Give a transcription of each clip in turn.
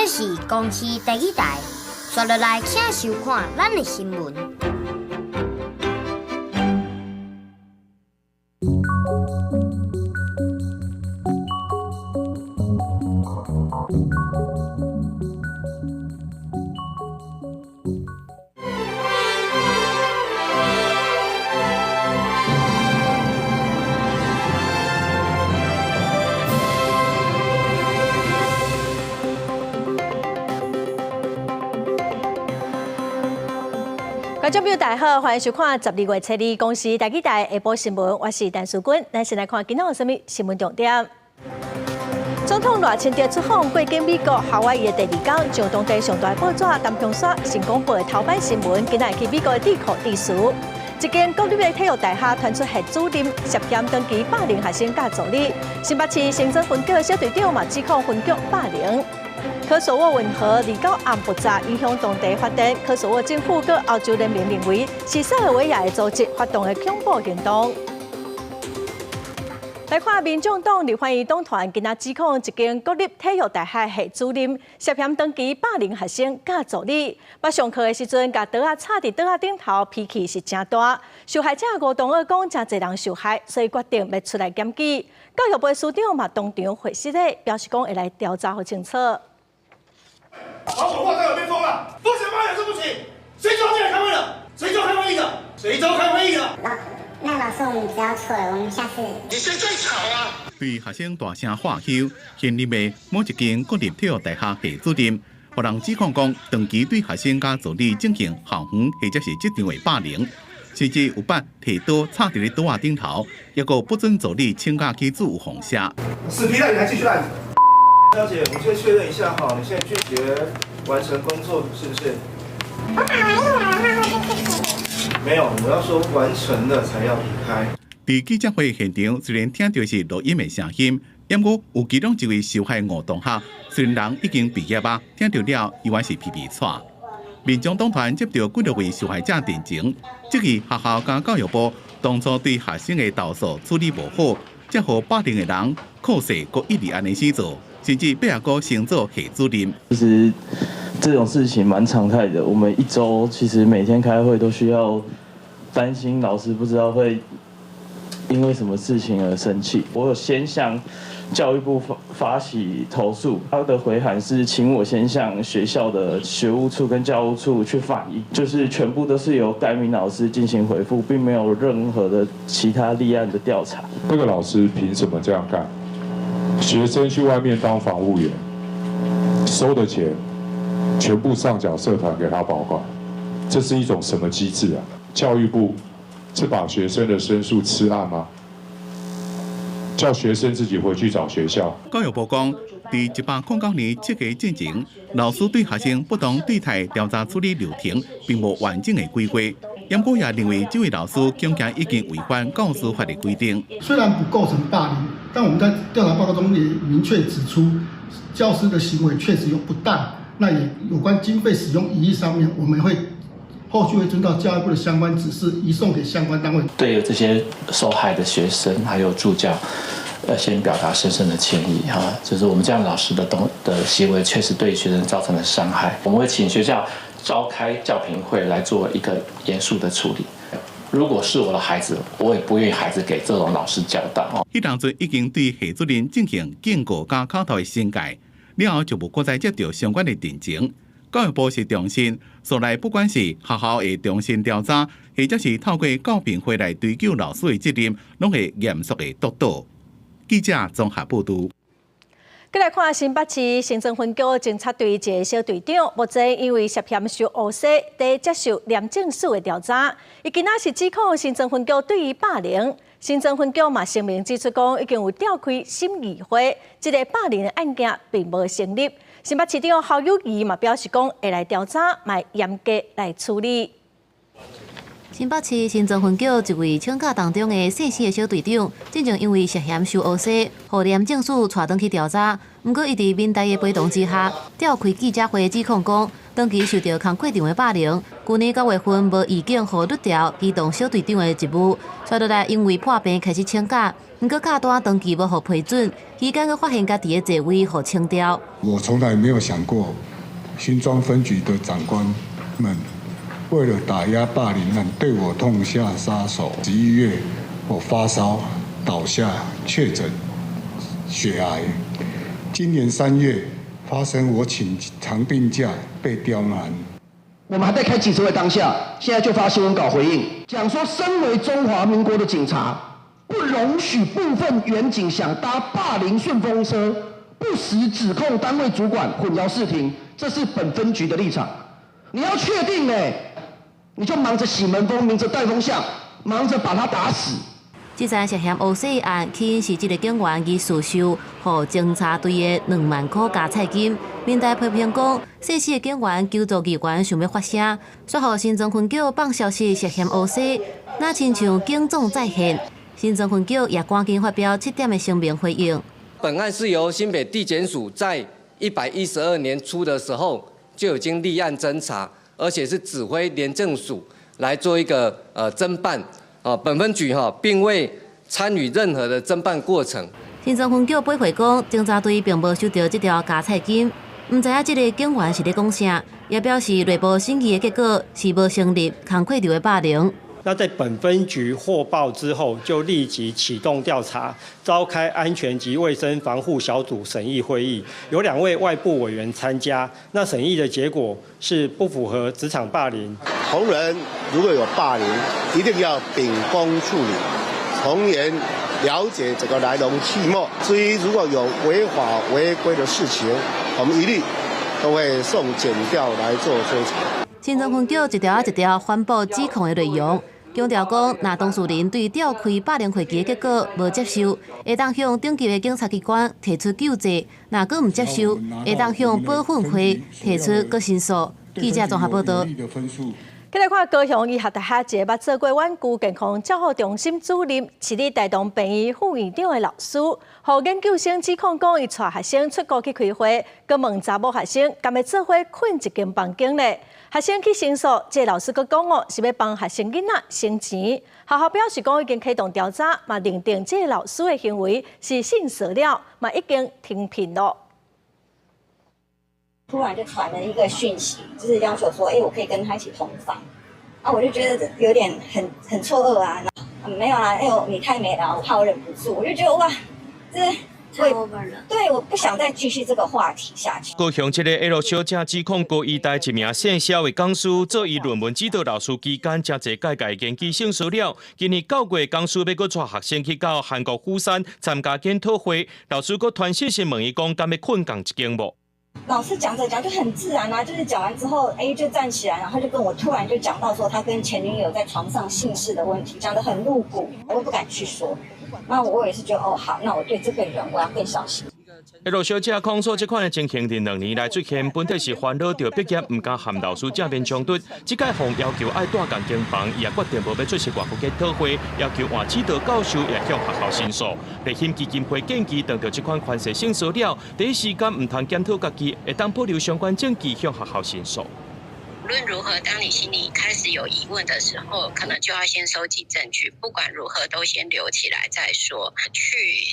這是公視第一台，刷落來請收看咱的新聞。觀眾朋友大家好，歡迎收看12月7日公視台語台下晡新聞，我是陳淑君。咱先來看今仔有啥物新聞重點。總統賴清德出訪過境美國夏威夷的第二天，上當地上大報紙《南疆山成功報》的頭版新聞，今仔日去美國的智庫致辭。一間國立的體育大學傳出系主任涉嫌長期霸凌學生佮助理，新北市新莊分局小隊長嘛指控分局霸凌。科索沃運河29暗爆炸，影響當地發電。科索沃政府佮歐洲聯盟認為是塞爾維亞的組織發動的恐怖行動。來看民眾黨立法院黨團今仔指控一間國立體育大學系主任涉嫌長期霸凌學生佮助理。捌上課的時陣，共桌仔插佇桌仔頂頭，脾氣是誠大。受害者吳同學講，誠濟人受害，所以決定欲出來檢舉。教育部司長嘛當場回失禮，表示講會來調查予清楚。把我掛在耳邊風了，風險發言對不起，誰叫進來開會的？誰叫開會議的？誰叫開會議的？那老師，我們知道錯了，我們下次。你現在吵啊！對學生大聲喝吼，現任的某一間國立體育大學系主任，予人指控講長期對學生佮助理進行校園或者是職場的霸凌，甚至有捌提刀插佇咧桌仔頂頭，抑閣不准助理請假去做預防射。死皮賴臉還繼續賴。小姐，我們先確認一下哈，你現在拒絕完成工作是不是？我打完疫苗的話會去沒有，我要說完成了才要離開。佇記者會現場，雖然聽著是錄音的聲音，毋過有其中一位受害吳同學，雖然人已經畢業啊，聽著了猶原是皮皮掣。民眾黨團接著幾多位受害者陳情，質疑學校佮教育部當初對學生的投訴處理無好，才予霸凌的人靠勢閣一直按呢死做。甚至背後閣升做系主任。其實這種事情蠻常態的，我們一週其實每天開會都需要擔心老師不知道會因為什麼事情而生氣。我有先向教育部發起投訴，他的回函是請我先向學校的學務處跟教務處去反映，就是全部都是由該名老師進行回覆，並沒有任何的其他立案的調查。那個老師憑什麼這樣幹？學生去外面當防務員，收的錢全部上繳社團給他保管，這是一種什麼機制啊？教育部是把學生的申訴吃案嗎？叫學生自己回去找學校。教育部講，佇109年設計進前，老師對學生不當對待調查處理流程，並無完整的規劃。毋過也認為這位老師恐驚已經違反教師法的規定。雖然不構成霸凌，但我們在調查報告中也明確指出，教師的行為確實有不當。那也有關經費使用疑義上面，我們會後續會遵照教育部的相關指示，移送給相關單位。對這些受害的學生還有助教，要先表達深深的歉意哈，就是我們這樣老師的行為確實對學生造成了傷害，我們會請學校召開教評會來做一個嚴肅的處理。如果是我的孩子，我也不願意孩子給這種老師教導哦。彼當陣已經對系主任進行警告佮口頭的懲戒，了後就無閣再接著相關的陳情。教育部是重申，所來不管是學校會重新調查，或者是透過教評會來追究老師的責任，攏會嚴肅的督導。記者綜合報導。閣來看新北市新莊分局偵查隊一个小隊長，目前因為涉嫌收烏紗，佇接受廉政署的調查。伊今仔是指控新莊分局對伊霸凌。新莊分局嘛聲明指出講，已經有召開審議會，這个霸凌的案件並無成立。新北市長侯友宜嘛表示講，會來調查，嘛嚴格來處理。新北市新莊分局一位請假當中的姓施的小隊長，進前因為涉嫌收烏紗，予廉政署帶轉去調查。毋過，伊佇民代的陪同之下，召開記者會指控講，長期受著工課場的霸凌。舊年九月份無預警予律調機動小隊長的職務，紲落來因為破病開始請假，毋過假單長期無予批准，期間閣發現家己的座位予清掉。我從來沒有想過，新莊分局的長官們為了打壓霸凌案，對我痛下殺手。11月，我發燒倒下，確診血癌。今年3月發生我請長病假被刁難。我們還在開記者會當下，現在就發新聞稿回應，講說身為中華民國的警察，不容許部分員警想搭霸凌順風車，不實指控單位主管混淆視聽，這是本分局的立場。你要確定呢？你就忙着洗門風，忙着帶風向，忙着把他打死。這次涉嫌烏紗案，起因是這个警員伊私收予偵查隊的2萬箍加菜金。民代批評講，姓施的警員求助議員想欲發聲，煞予新莊分局放消息涉嫌烏紗，若親像警總再現。新莊分局也趕緊發表七點的聲明回應。本案是由新北地檢署在112年初的時候就已經立案偵查。而且是指揮廉政署來做一個偵辦，哦，本分局哈並未參與任何的偵辦過程。新莊分局駁回講，偵查隊並無收著這條加菜金，毋知影這个警員是咧講啥，也表示內部審議的結果是無成立工課場的霸凌。那在本分局獲報之後，就立即啟動調查，召開安全及衛生防護小組審議會議，有兩位外部委員參加。那審議的結果是不符合職場霸凌。同仁如果有霸凌，一定要秉公處理，從嚴了解這個來龍去脈。至於如果有違法違規的事情，我們一律都會送檢調來做追查。新莊分局一條仔一條反駁指控的內容。強調講，若當事人對召開霸凌會議的結果無接受，會當向頂級的警察機關提出救濟；若閣毋接受，會當向保訓會提出閣申訴。記者綜合報導。繼來看高雄醫學大學一个捌做過遠距健康照護中心主任，是佇大同病院副院長的老師，予研究生指控講，伊帶學生出國去開會，閣問查某學生敢欲做伙睏一間房間咧？學生去申訴，這个老師閣講哦，是欲幫學生囡仔省錢。學校表示講已經啟動調查，嘛認定這个老師的行為是性騷擾，嘛已經停聘囉。突然就傳了一個訊息，就是要求說，欸，我可以跟他一起同房，啊，我就覺得有點很錯愕啊。沒有啊，哎呦，你太美了，我怕我忍不住，我就覺得哇，這太 over 了。對，我不想再繼續這個話題下去。高雄這个 L 小姐指控高醫大一名姓蕭的講師做伊論文指導老師期間，誠濟擺共研究性騷擾。今年9月，講師欲閣帶學生去到韓國釜山參加研討會，老師閣傳訊息問伊講，敢欲睏仝一間無？老師講着講就很自然啊，就是講完之後，A 就站起來，然後就跟我突然就講到說他跟前女友在床上性事的問題，講得很露骨，我都不敢去說。那我也是覺得哦好，那我對這個人我要更小心。 L 小姐控訴這款的情形，佇2年來出現，本底是煩惱著畢業，毋敢和老師正面衝突。這擺予要求愛蹛仝間房，伊也決定無欲出席外國研討會，要求換指導教授也向學校申訴。熱心基金會建議，當著這款權勢性騷擾，第一時間毋通檢討家己，會當保留相關證據向學校申訴。無論如何，當你心裡開始有疑問的時候，可能就要先收集證據。不管如何，都先留起來再說。去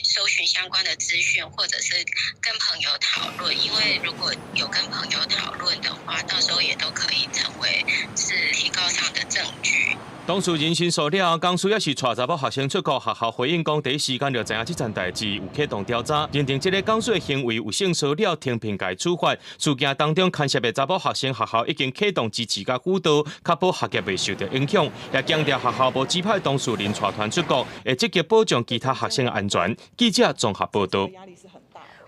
搜尋相關的資訊，或者是跟朋友討論。因為如果有跟朋友討論的話，到時候也都可以成為是提告上的證據。當事人申訴了後，講師也是帶查某學生出國，學校回應講，第一時間就知影這層代誌，有啟動調查，認定這个講師的行為有性騷擾，停聘共處罰。事件當中牽涉的查某學生，學校已經啟動支持佮輔導，確保學業袂受著影響。也強調學校無指派當事人帶團出國，會積極保障其他學生的安全。記者綜合報導。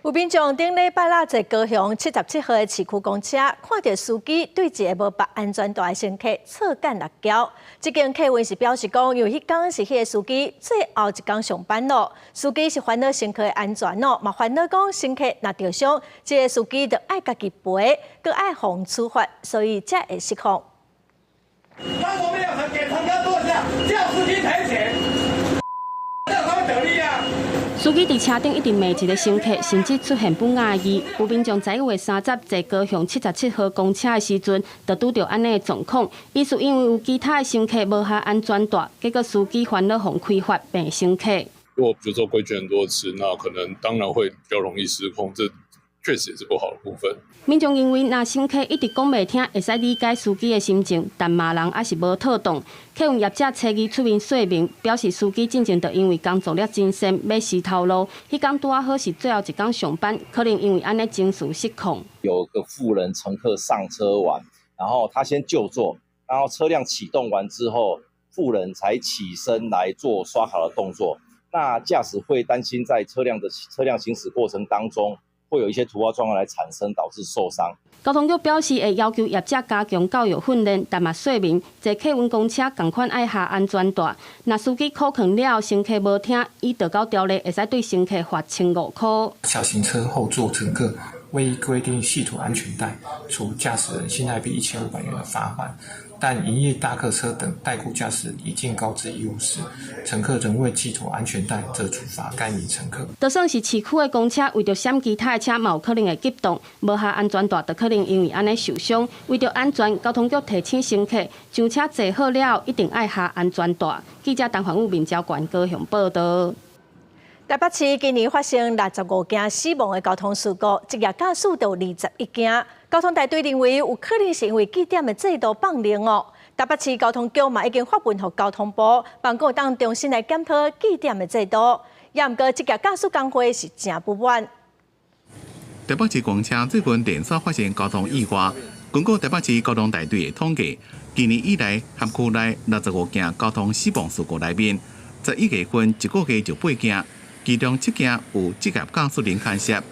有民眾頂禮拜六坐高雄77號的市區公車，看著司機對一个無縛安全帶的乘客錯幹抐蟯。這間客運是表示講，因為彼工是彼个司機最後一工上班囉，司機是煩惱乘客的安全囉，嘛煩惱講乘客若著傷，這个司機就愛家己賠，閣愛予處罰，所以才會失控。當我們要給乘客司機佇車頂一直罵一个乘客，甚至出現不雅語。有民眾11月30坐高雄77號公車的時陣，就拄著按呢的狀況。伊是因為有其他的乘客無繫安全帶，結果司機煩惱予開罰罵乘客。如果比如說規勸很多次，那可能當然會比較容易失控，這確實也是不好的部分。民眾認為，若乘客一直講袂聽，會使理解司機的心情，但罵人猶是無妥當。客運業者初二出面說明，表示司機進前就因為工作了真閒，欲辭頭路，彼工拄仔好是最後一工上班，可能因為按呢情緒失控。有個婦人乘客上車完，然後他先就座，然後車輛啟動完之後，婦人才起身來做刷卡的動作。那駕駛會擔心在車輛行駛過程當中，會有一些突發狀況來產生，導致受傷。交通局表示會要求業者加強教育訓練，但嘛說明坐客運公車仝款愛繫安全帶。若司機苦勸了，乘客無聽，依道交條例會使對乘客罰1500塊。小型車後座乘客未依規定繫妥安全帶，處駕駛人新台幣1500元的罰鍰。但營業大客車等代僱駕駛已盡告知義務時，乘客仍未繫妥安全帶，則處罰該名乘客。就算是市區的公車，為著閃其他的車，嘛有可能會激動，無繫安全帶，就可能因為按呢受傷。為著安全，交通局提醒乘客，上車坐好了，一定愛繫安全帶。記者陳環宇、面交關高雄報道。台北市今年發生65件死亡的交通事故，職業駕駛就21件。交通大隊認為有可能是因為記點的制度放任哦。台北市交通局嘛已經發文予交通部，盼講會當重新來檢討記點的制度。也毋過職業駕駛工會是誠不滿。台北市公車最近連續發生交通意外，根據台北市交通大隊的統計，今年以來轄區內65件交通死亡事故內面，11月份一個月就八件。其中七件有職業駕駛人牽涉。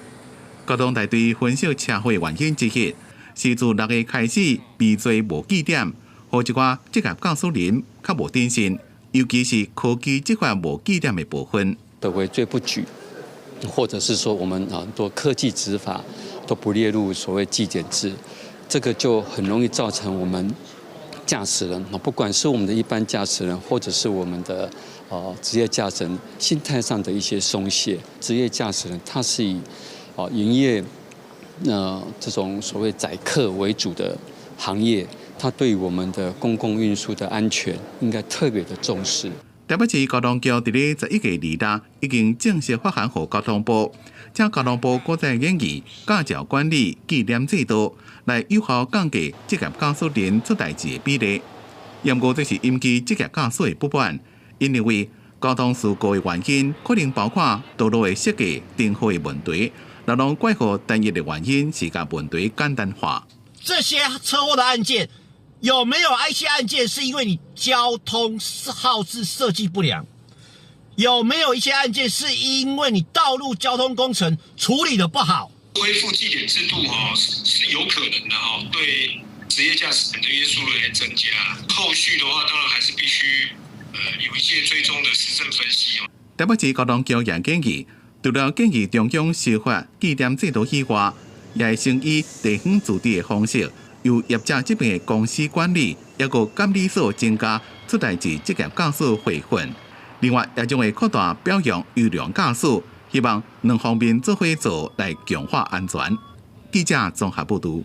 交通大隊分析車禍原因之一，是自6月開始變做無記點，予一寡職業駕駛人較無準信，尤其是科技執法無記點的部分。的為罪不舉，或者是說我們很多科技執法都不列入所謂記點制，這個就很容易造成我們駕駛人，不管是我們的一般駕駛人，或者是我們的職業駕駛人心態上的一些鬆懈。職業駕駛人他是以營業這種所謂載客為主的行業，他對我們的公共運輸的安全應該特別的重視。台北市交通局佇咧11月26已經正式發函予交通部，請交通部閣再研議駕照管理記點制度，來有效降低職業駕駛人出代誌的比例。毋過這是引起職業駕駛的不滿，𪜶認為交通事故的原因可能包括道路的設計、燈號的問題，若攏怪予單一的原因是共問題簡單化。這些車禍的案件，有沒有一些案件是因為你交通號誌設計不良？有沒有一些案件是因為你道路交通工程處理得不好？恢復記點制度哈是有可能的哈，對職業駕駛人的約束力來增加。後續的話，當然還是必須有一些追蹤的實證分析。台北市交通局也建議，除了建議中央修法記點制度以外，也會先以地方自治的方式，由業者這邊的公司管理，抑閣監理所增加出代誌職業駕駛培訓。另外，也將會擴大表揚優良駕駛，希望兩方面做伙做來強化安全。記者綜合報導。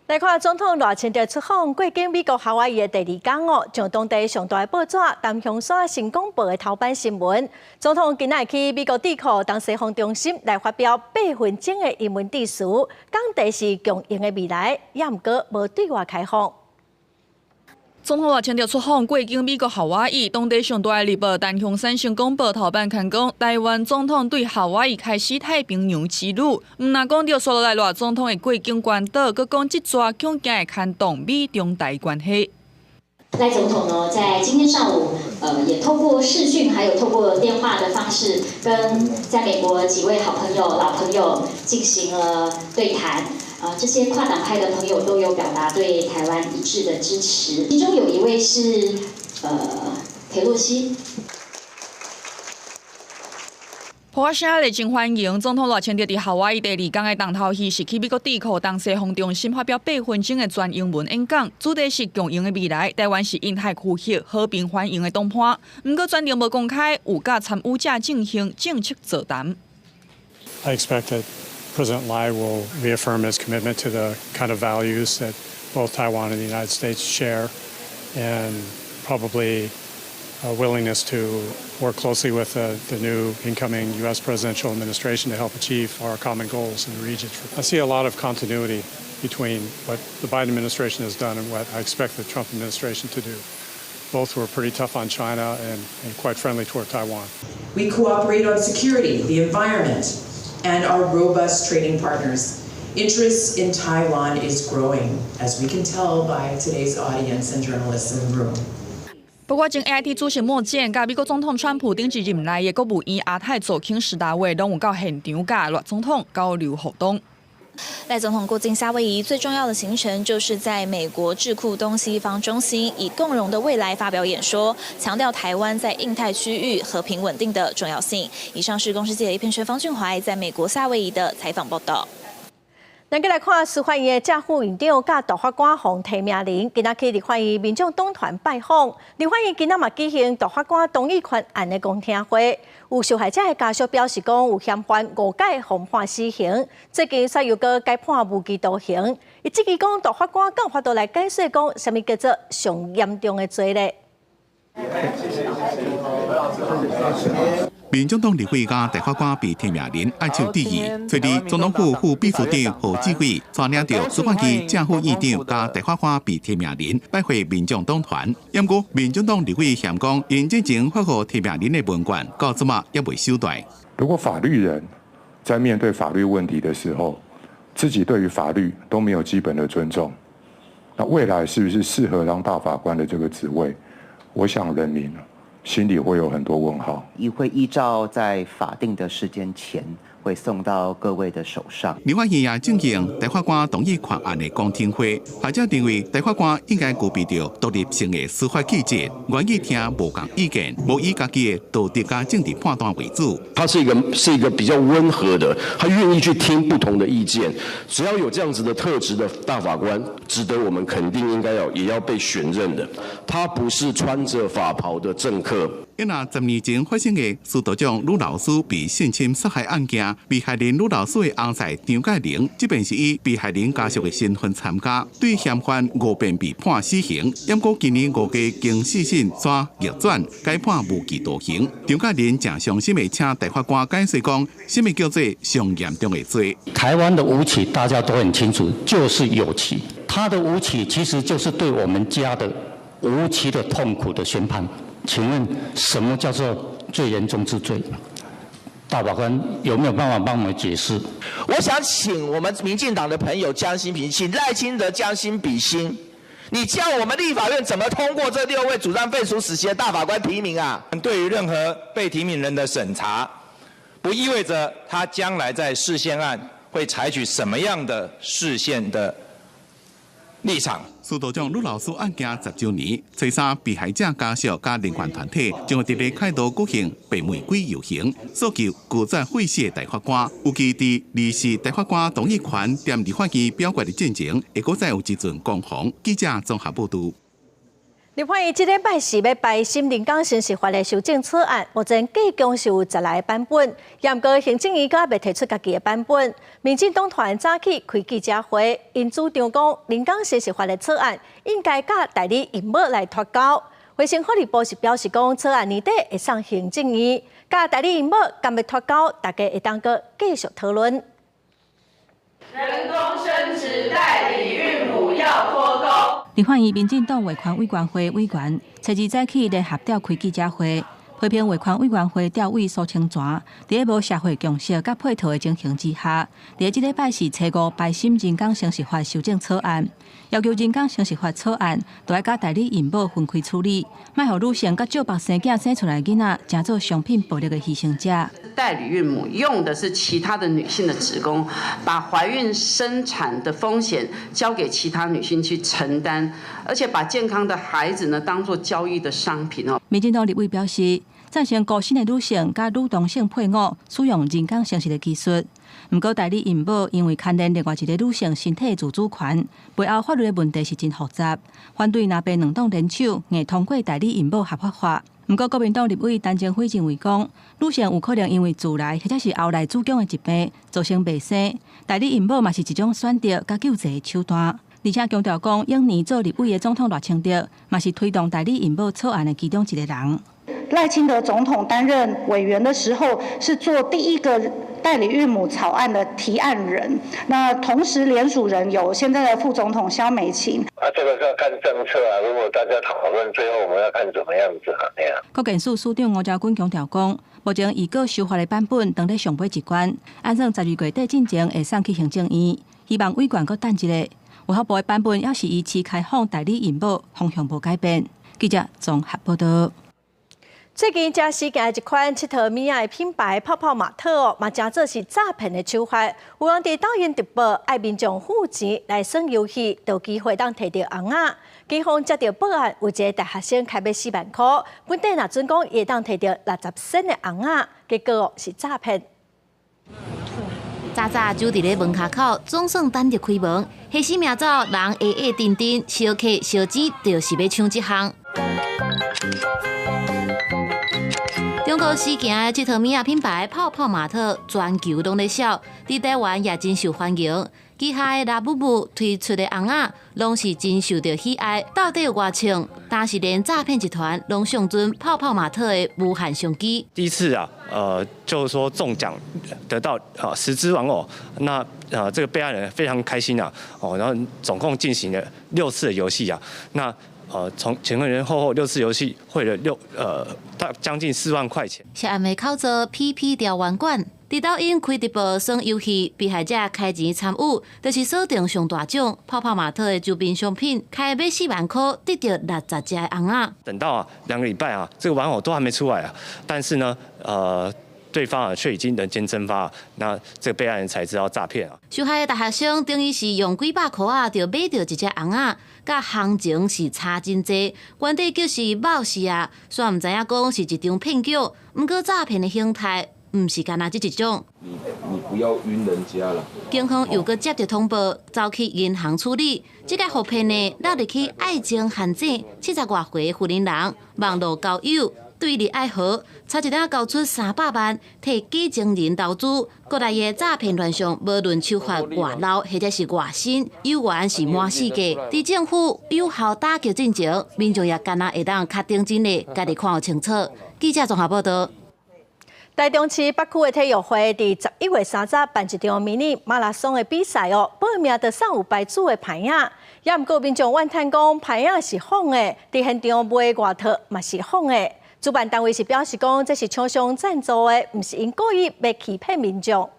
來看總統賴清德出訪過境美國夏威夷的第二工哦，上當地上大的報紙《南向山成功報》的頭版新聞。總統今仔去美國智庫東西方中心來發表8分鐘的英文致辭，講題是共贏的未來，也毋過無對外開放。總統賴清德出訪過境美國夏威夷，當地上大的日報《南向山成功報》頭版刊講，台灣總統對夏威夷開始太平洋之旅。毋但講著紲落來賴總統會過境關島，閣講這逝恐驚會牽動美中台關係。賴總統呢，在今天上午，也透過視訊，還有透過電話的方式，跟在美國幾位好朋友、老朋友進行了對談。這些跨黨派的朋友都有表達對台灣一致的支持，其中有一位是裴洛西。破聲熱情歡迎總統賴清德佇夏威夷第二工的重頭戲是去美國智庫東西方中心發表8分鐘的全英文演講，主題是共贏的未來，台灣是印太區域和平繁榮的黨伴。毋過全程無公開有佮參與者進行政策座談。 I expect that President Lai will reaffirm his commitment to the kind of values that both Taiwan and the United States share, and probably a willingness to work closely with the new incoming U.S. presidential administration to help achieve our common goals in the region. I see a lot of continuity between what the Biden administration has done and what I expect the Trump administration to do. Both were pretty tough on China and quite friendly toward Taiwan. We cooperate on security, the environment, and are robust trading partners. Interest in Taiwan is growing, as we can tell by today's audience and journalists in the room. 不過，前 AIT 主席莫健佮美國總統川普頂一任內的國務院亞太助卿史達偉攏有到現場佮賴總統交流互動。賴總統過境夏威夷最重要的行程，就是在美國智庫東西方中心以共榮的未來發表演說，強調台灣在印太區域和平穩定的重要性。以上是公視記者葉片軒、方俊懷在美國夏威夷的採訪報道。咱閣來看司法院的正副院長佮大法官予提名人，今仔去立法院民眾黨團拜訪。立法院今仔嘛舉行大法官同意權案的公聽會，有受害者的家屬表示講，有嫌犯誤解予判死刑，最近煞又閣改判無期徒刑。伊質疑講，大法官敢有法度來解釋講，啥物叫做上嚴重的罪咧？民眾黨立委佮大法官被提名人按手致意，隨佇總統府副秘書長何志偉帶領著司法院正副院長佮大法官被提名人拜會民眾黨團。毋過民眾黨立委嫌講，𪜶之前發予提名人的文件到這馬猶未收到。如果法律人在面對法律問題的時候，自己對於法律都沒有基本的尊重，那未來是不是適合當大法官的這個職位？我想人民心裡會有很多問號。也會依照在法定的時間前，會送到各位的手上。立法院也進行大法官同意權案的公聽會，學者認為大法官應該具備著獨立性的司法氣質，願意聽無仝意見，無以家己的道德佮政治判斷為主。他是一個比較溫和的，他願意去聽不同的意見。只要有這樣子的特質的大法官，值得我們肯定，應該要也要被選任的。他不是穿着法袍的政客。因為10年前發生的司徒長呂老師被性侵殺害案件，被害人呂老師的翁婿張介玲，這遍是以被害人家屬的身份參加，對嫌犯誤判被判死刑。毋過今年5月經四審煞逆轉，改判無期徒刑。張介玲誠傷心的請大法官解釋講，啥物叫做上嚴重的罪？台灣的吳起大家都很清楚，就是有期。他的無期其實就是對我們家的無期的痛苦的宣判。請問什麼叫做最嚴重之罪？大法官有沒有辦法幫我們解釋？我想請我們民進黨的朋友將心比心，請賴清德將心比心。你叫我們立法院怎麼通過這六位主張廢除死刑的大法官提名啊？對於任何被提名人的審查，不意味着他將來在釋憲案會採取什麼樣的釋憲的立場。司徒長呂老師案件10週年，初三被害者家屬佮人權團體將會佇咧凱道舉行白玫瑰遊行，訴求拒絕廢死的大法官。預計佇二是大法官同意權踮立法院表決的進程，會閣再有一陣攻防。記者綜合報導。立法院這禮拜四欲排審人工生殖法的修正草案，目前計共是有10來個版本，毋過行政院閣猶未提出家己的版本。民進黨團早起開記者會，𪜶主張講人工生殖法的草案應該佮代理孕母來脫鈎。衛生福利部是表示講，草案年底會送行政院，佮代理孕母敢欲脫鈎，大家會當閣繼續討論。人工生殖代理孕母要脫鈎。立法院民進黨衛權委員會委員，初二早起聯合召開記者會，批評衛權委員會召委蘇清泉，佇咧無社會共識佮配套的情形之下，佇這禮拜四初五排審人工生殖法修正草案，要求人工生殖法草案著愛佮代理孕母分開處理，莫予女性佮借腹生囝生出來囡仔，成做商品暴力的犧牲者。代理孕母用的是其他的女性的子宮，把懷孕生產的風險交給其他女性去承擔，而且把健康的孩子呢當作交易的商品哦。民進黨立委表示，贊成高薪的女性佮女同性配偶使用人工生殖的技術。毋過代理孕母因為牽連另外一个女性身體的自主權，背後法律的問題是真複雜。反對藍白兩黨聯手硬通過代理孕母合法化。毋過國民黨立委陳澄輝認為講，女性有可能因為自來或者是後來子宮的疾病造成袂生，代理孕母嘛是一種選擇佮救濟的手段。而且強調講，永年做立委的總統賴清德嘛是推動代理孕母草案的其中一個人。賴清德總統擔任委員的時候，是做第一個代理孕母草案的提案人。那同時聯署人有現在的副總統蕭美琴。啊，這個是要看政策啊。如果大家討論，最後我們要看怎麼樣子啊？國健署署長吳釗珺強調講，目前預告修法的版本當咧上尾一關，按算12月底進前會送去行政院，希望委員閣等一下。衛福部的版本也是維持開放代理孕母方向無改變。記者綜合報道。最近誠時行的一款𨑨迌物仔的品牌泡泡瑪特哦，嘛誠做是詐騙的手法。有人佇抖音直播，愛民眾付錢來耍遊戲，就有機會當提著尪仔。警方接著報案，有一个大學生開欲4萬箍，本底若準講會當提著60仙的尪仔，結果是詐騙。早早就佇咧門跤口，總算等著開門。彼死命走，人矮矮陣陣，相客相錢，就是欲搶這項。中國時行的𨑨迌物仔品牌泡泡瑪特，全球攏咧銷，佇台灣也真受歡迎。旗下的拉布布推出的尪仔，攏是真受著喜愛。到底有偌衝？但是連詐騙集團攏相準泡泡瑪特的無限商機。第一次啊，就是說中獎得到啊10隻玩偶，那這個被害人非常開心啊，哦，然後總共進行了六次的遊戲啊，那從前前後後六次遊戲匯了大將近4萬塊錢。涉案的口座 PP 調員館，佇抖音開直播耍遊戲，被害者開錢參與，就是鎖定上大獎泡泡瑪特的周邊商品，開欲4萬箍得著60隻的尪仔。等到啊2個禮拜啊，這個玩偶都還沒出來啊，但是呢，對方啊卻已經人間蒸發，那這個被害人才知道詐騙啊。受害的大學生等於是用幾百箍仔就買著一隻尪仔，佮行情是差真濟，原底就是冒死啊，雖然毋知影講是一場騙局，毋過詐騙的形態毋是干焦這一種。你不要暈人家啦。警方又閣接著通報，走去銀行處理。這个予騙的落入去愛情陷阱，70外歲婦人人網路交友。對立愛河，差一點交出300萬，替假情人投資。國內的詐騙亂象，無論手法偌老或者是偌新，猶原是滿世界。佇政府有效打擊進前，民眾也干焦會當較認真的，家己看予清楚。記者綜合報道。台中市北區的體育會佇11月30辦一場迷你馬拉松的比賽哦，報名就送有牌子的牌仔，也毋過民眾怨嘆講牌仔是仿的，佇現場賣外套嘛是仿的。主辦單位是表示講，這是廠商贊助的，毋是𪜶故意欲欺騙民眾。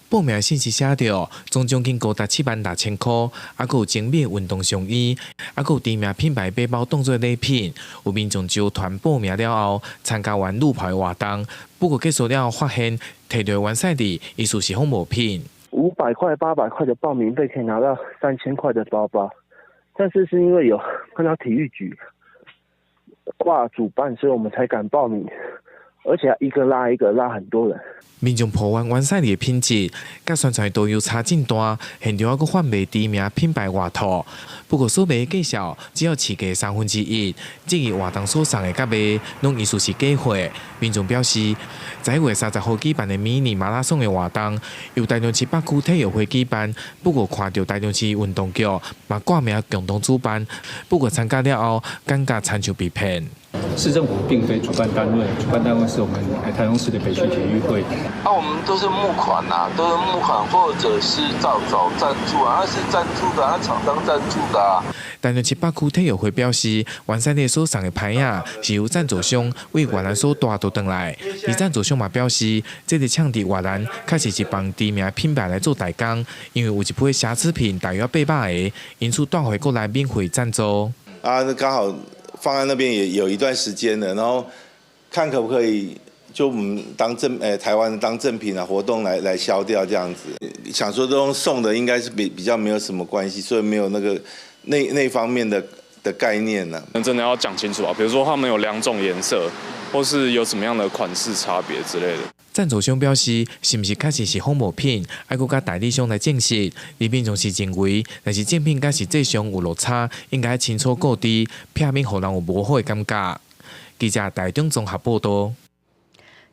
報名信息寫著，總獎金高達7萬6千箍，猶閣有精美運動上衣，猶閣有知名品牌背包當做禮品。有民眾揪團報名了後，參加完路跑的活動，不過結束了後發現，提著完賽禮意思是仿冒品。500塊、800塊的報名費可以拿到3000塊的包包，但是是因為有看到體育局掛主辦，所以我們才敢報名，而且一個拉一個，拉很多人。民眾抱怨完賽禮的品質，佮宣傳導遊差真大，現場猶閣販賣知名品牌外套。不過所賣的價數只有市價1/3，質疑活動所送的佮賣，攏疑似是假貨。民眾表示，11月30號舉辦的迷你馬拉松的活動，由台中市北區體育會舉辦，不過看著台中市運動局嘛掛名共同主辦，不過參加了後，感覺親像被騙。市政府並非主辦單位，主辦單位是我們台中市的北區體育會。啊，我們都是募款呐，都是募款或者是找找贊助啊，是贊助的，啊，廠商贊助的啊。台中市北區體育會表示，完賽禮所送的牌仔是由贊助商為越南所帶倒轉來，而贊助商嘛表示，這个場地越南確實是幫知名品牌來做代工，因為有一批瑕疵品大約800個，因此帶回國來免費贊助。啊，那剛好放在那邊也有一段時間了，然後看可不可以就我們當贈台灣當贈品啊活動來銷掉這樣子。想說這種送的應該是比較沒有什麼關係，所以沒有那個那方面的概念呢。那真的要講清楚啊，比如說他們有兩種顏色，或是有什麼樣的款式差別之類的。贊助商表示，是毋是確實是仿冒品，愛閣佮代理商來證實。而民眾是認為，若是正品佮實際上有落差，應該清楚告知，避免予人有無好的感覺。記者台中綜合報道。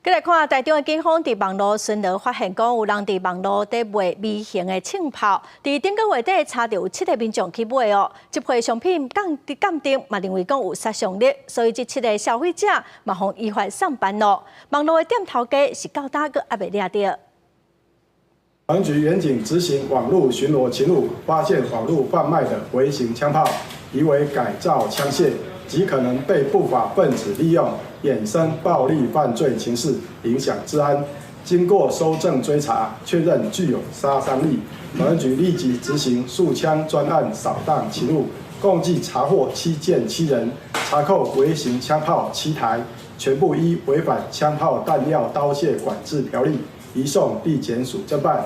閣來看台中的警方佇網路巡邏發現，講有人佇網路佇賣微型的槍炮，佇頂個月底查著有七個民眾去買哦。這批商品鑑鑑定嘛認為講有殺傷力，所以這七個消費者嘛予依法送辦咯。網路的店頭家是到今閣猶未掠著。保安局員警執行網路巡邏勤務，發現網路販賣的微型槍炮，疑為改造槍械，極可能被不法分子利用，衍生暴力犯罪情勢，影響治安。經過搜證追查，確認具有殺傷力，保安局立即執行掃槍專案掃蕩勤務，共計查獲七件七人，查扣微型槍炮7台，全部依違反槍炮彈藥刀械管制條例，移送地檢署偵辦。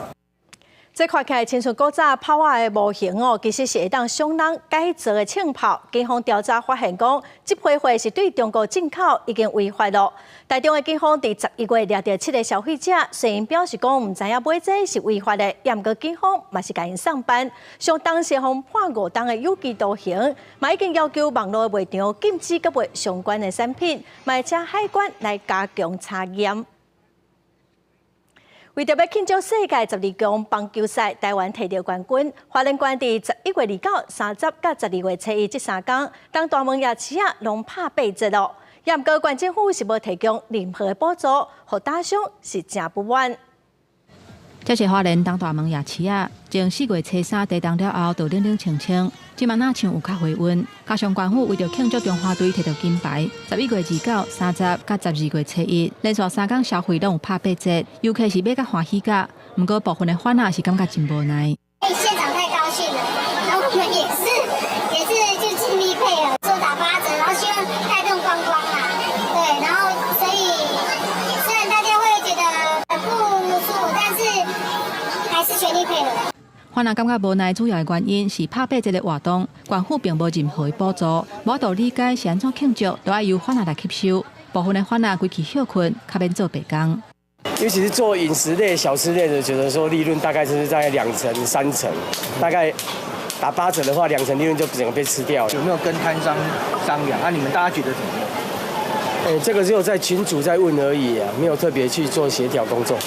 這看起來親像古早炮仔的模型哦，其實是會當傷人改造的槍炮。警方調查發現，講這批貨是對中國進口，已經違法咯。台中的警方佇11月掠著七个消費者，雖然表示講毋知影買這是違法的，毋過警方嘛是共𪜶送辦。相當時予判5冬的有期徒刑，嘛已經要求網路賣場禁止閣賣相關的產品，嘛請海關來加強查驗。為著欲慶祝世界12強棒球賽，台灣提著冠軍，花蓮縣佇11月29、30佮12月初1這三工，東大門夜市仔攏拍八折咯。也毋過縣政府是無提供任何的補助，予打商是誠不滿。這是花蓮東大門夜市仔，從4月初3地動了後，就冷冷清清，這馬若像有較回溫。加上縣府為著慶祝中華隊提著金牌，11月29、30佮12月初1，連續三工消費攏有拍八折，遊客是買甲歡喜甲。毋過部分的販仔是感覺真無奈。縣長太高興了，然後我們也是就盡力配合，說打八折，然後希望帶動觀光啊，對，然後所以雖然大家會覺得很不舒服，但是還是全力配合。販仔感覺無奈，主要的原因是拍八折的活動，縣府並無任何的補助，無法度理解是按怎慶祝，都愛由販仔來吸收。部分的販仔規氣歇睏，較免做白工。尤其是做飲食類、小吃類的，覺得說利潤大概就是在2成、3成，大概打八折的話，2成利潤就整個被吃掉了。有沒有跟攤商商量？啊，你們大家覺得怎麼樣？哎，這個只有在群組在問而已啊，沒有特別去做協調工作。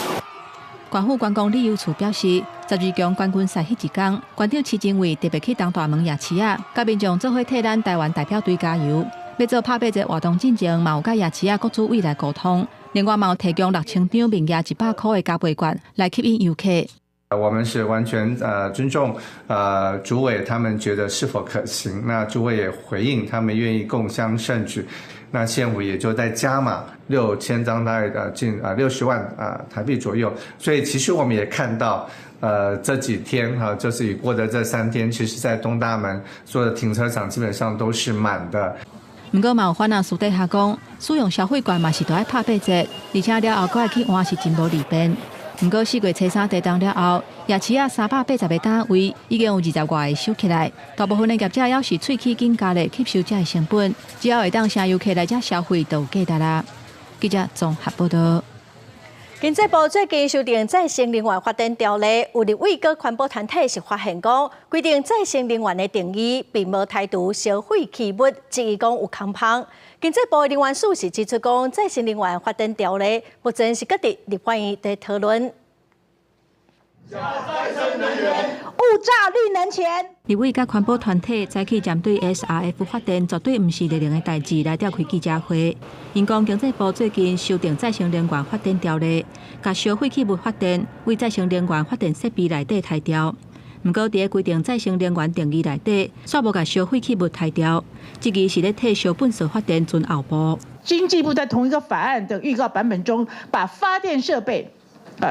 縣府觀光旅遊處表示，12強冠軍賽彼一工，縣長施政偉特別去東大門夜市仔，佮民眾做伙替咱台灣代表隊加油。欲做拍八折活動進前，嘛有佮夜市仔各主委來溝通。另外，嘛有提供6000張面額100箍的加倍券來吸引遊客。我們是完全尊重主委他們覺得是否可行，那主委也回應他們願意共襄盛舉，那縣府也就再加碼6000張，大概近60萬台幣左右，所以其實我們也看到這幾天哈，就是已過的這3天，其實在東大門所有的停車場基本上都是滿的。毋過嘛有販仔私底下講，使用消費券嘛是都愛拍八折，而且了後閣愛去換是真無利便。毋過4月初3地動了後，夜市仔380個攤位已經有20外个收起來，大部分的業者猶是喙齒緊咬咧吸收這个成本，只要會當請遊客來遮消費，就有價值啦。記者綜合報道。經濟部最近修訂再生能源發展條例，有立委佮環保團體是發現講，規定再生能源的定義並無剔除燒廢棄物，質疑講有空縫。經濟部的能源署是指出講，再生能源發展條例目前是閣佇立法院佇討論。再生能源，勿詐綠能錢。立委佮環保團體早起針對 SRF 發電絕對毋是熱能的代誌來召開記者會。𪜶講經濟部最近修訂再生能源發展條例，共燒廢棄物發電為再生能源發電設備內底剔掉。毋過，佇咧規定再生能源定義內底，煞無共燒廢棄物剔掉，這個是咧替燒糞埽發電存後步。經濟部在同一個法案的預告版本中，把發電設備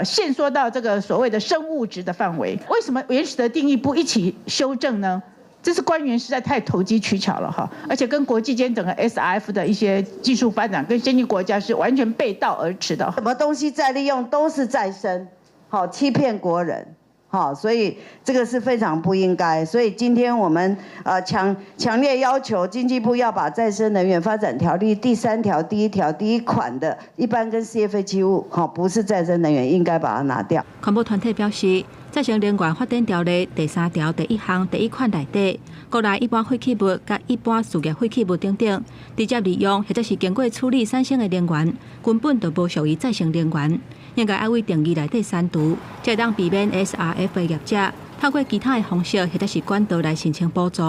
限縮到這個所謂的生物質的範圍，為什麼原始的定義不一起修正呢？這是官員實在太投機取巧了哈，而且跟國際間整個 SRF 的一些技術發展跟先進國家是完全背道而馳的。什麼東西再利用都是再生，好欺騙國人，好，所以這個是非常不應該。所以今天我們強烈要求經濟部要把再生能源發展條例第三條第一條第一款的一般跟事業廢棄物，好，不是再生能源，應該把它拿掉。環保團體表示，再生能源發展條例第三條第一項第一款內底，國內一般廢棄物佮一般事業廢棄物等等，直接利用或者是經過處理產生的能源，根本就無屬於再生能源。應該愛對定義內底刪除，才會當避免 SRF 的業者透過其他的方式或者是管道來申請補助，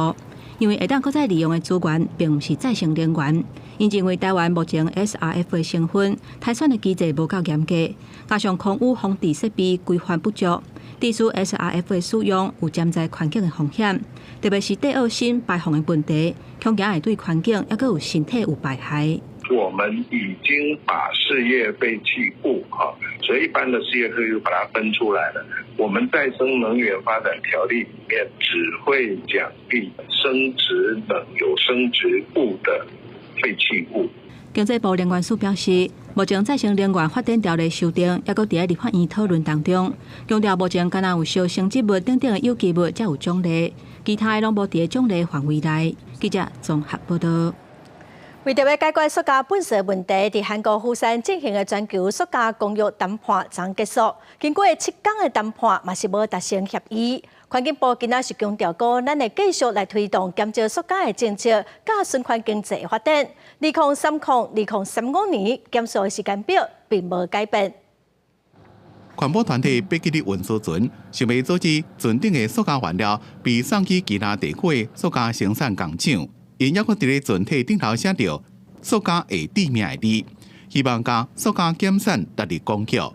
因為會當閣再利用的資源並毋是再生能源。𪜶認為台灣目前 SRF 的成分篩選的機制無夠嚴格，加上空污防治設備規範不足，致使 SRF 的使用有潛在環境的風險，特別是對噁砷排放的問題，恐驚會對環境抑閣有身體有敗害。我們已經把事業廢棄物，哈，所以一般的事業廢棄物把它分出來了。我們再生能源發展條例裡面只會獎勵生質能有生質物的廢棄物。經濟部能源署表示，目前再生能源發展條例修訂，抑閣佇咧立法院討論當中，強調目前敢若有燒生質物等等的有機物才有獎勵，其他的攏無佇咧獎勵範圍內。記者綜合報道。為著欲解決塑膠垃圾問題，佇韓國釜山進行的全球塑膠公約談判昨結束，經過7工的談判，嘛是無達成協議。環境部今仔是強調講，咱會繼續來推動減少塑膠的政策，佮循環經濟發展。2030、2035年減塑的時間表並無改變。環保團體爬起佇運輸船，想欲阻止船頂的塑膠原料被送去其他地區的塑膠生產工廠。𪜶猶閣佇咧船體頂頭寫著塑膠會致命的字，希望將塑膠減產納入公約，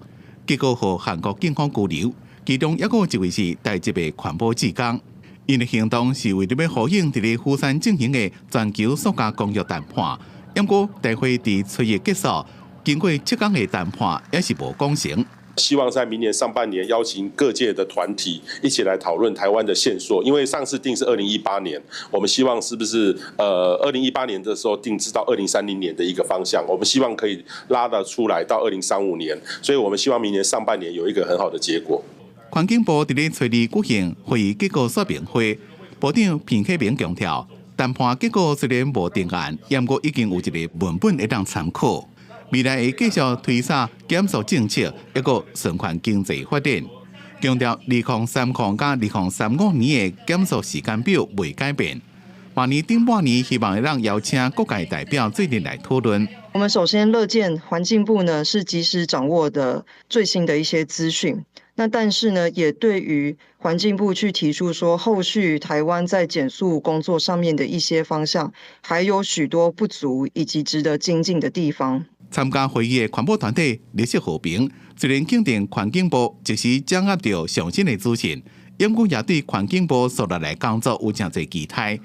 結果予韓國警方拘留。其中猶閣有一位是台籍的環保志工，𪜶的行動是為著欲呼應佇咧釜山進行的全球塑膠公約談判。毋過大會佇初一結束，經過7工的談判，也是無講成。希望在明年上半年邀請各界的團體一起來討論台灣的限塑，因為上次定是2018年，我們希望是不是2018年的時候定制到2030年的一個方向，我們希望可以拉得出來到2035年，所以我們希望明年上半年有一個很好的結果。環境部佇咧初二舉行會議結果說明會，部長彭克明強調，談判結果雖然無定案，毋過已經有一個文本會當參考。未來會繼續推捒減塑政策，抑閣循環經濟發展，強調2030佮2035年的減塑時間表未改變。明年頂半年希望會當邀請各界代表做陣來討論。我們首先樂見環境部呢是及時掌握的最新的一些資訊，那但是呢，也對於環境部去提出說，後續台灣在減塑工作上面的一些方向，還有許多不足以及值得精進的地方。參加會議的環保團體綠色和平，雖然肯定環境部及時掌握著上新的資訊，毋過也對環境部紲落來工作有誠濟期待。